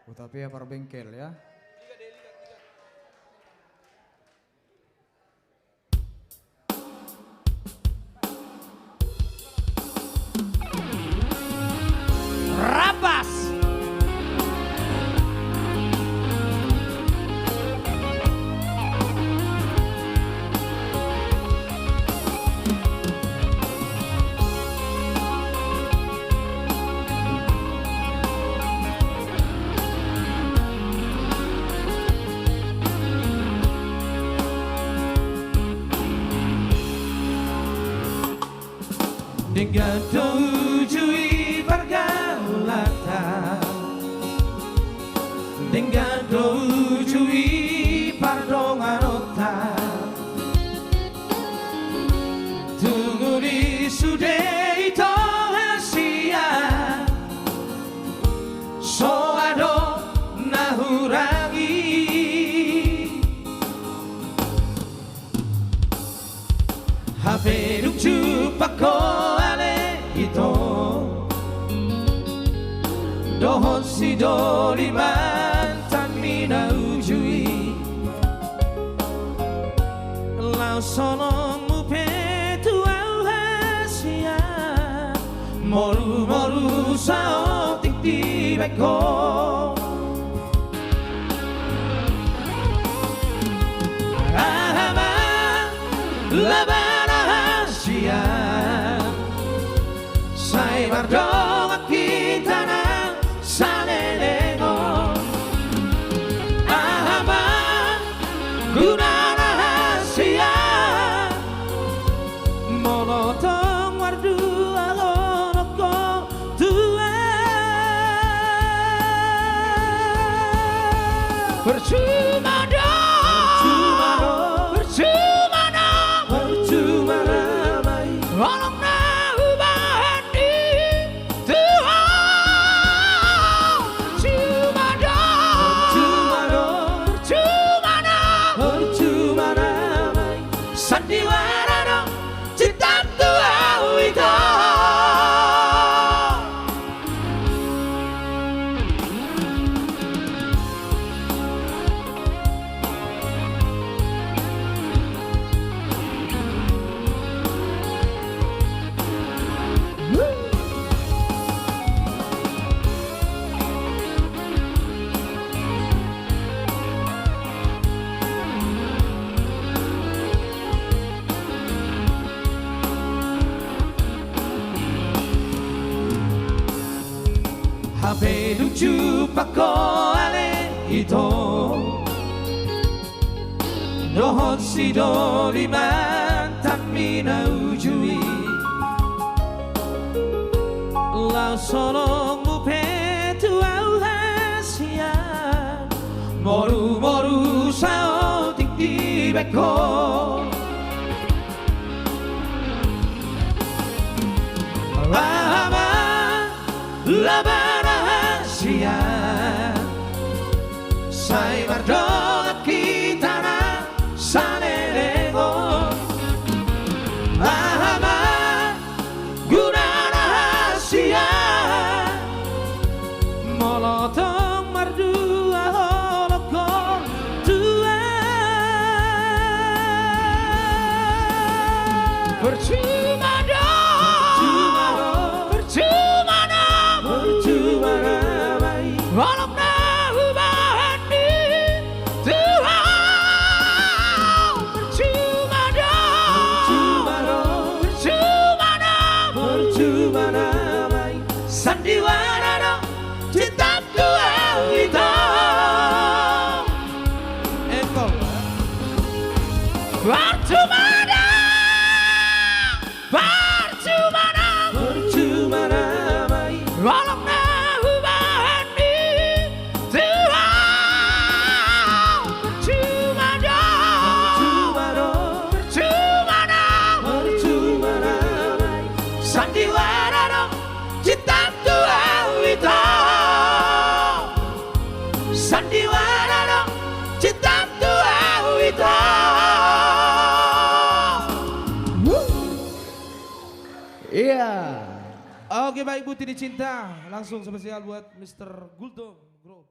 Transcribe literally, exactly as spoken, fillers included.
Hutapia parbengkel ya. Rabas. Denggan do uju i pargaulanta, denggan do uju i pardonganonta. Tugu di sude i tonga sian, so adong na hurangi. Hape dung jumpang ho ale ito, dohot sidoli mantan ni na uju i. Laos holongmu pe tu au hasian, morumoru saotik dibaen ho. Aha ma labana hasian, sai mardongan hita nang saleleng on. Aha ma gunana hasian, molo tong marduaholonghon tu au? Percuma do, percuma do, percuma do, percuma do, percuma do. Holong na hubahen i tu ho. Percuma do, percuma do, percuma do, percuma do. Sandiwara do cintam tu au ito. Hape dung jumpang ho ale ito, dohot sidoli mantan ni na uju i. Laos holongmu pe tu au hasian, morumoru saotik dibaen ho. Aha ma labana hasian, sai mardongan hita nang saleleng on. Aha ma gunana hasian, molo tong marduaholonghon tu au? Percuma do, percuma do, percuma do, percuma do. Holong na hubahen i tu ho. Percuma do, percuma do, percuma do, percuma do. Sandiwara do cintam tu au ito. Entong. Percuma do, percuma do, percuma do. Holong na hubahen i tu ho. Percuma do, percuma do, percuma do, percuma do. Sandiwara do cintam tu au ito. Sandiwara do cintam tu au ito. Iya. Oke, baik, Buti Dicinta, langsung spesial buat Mister Gultom Group.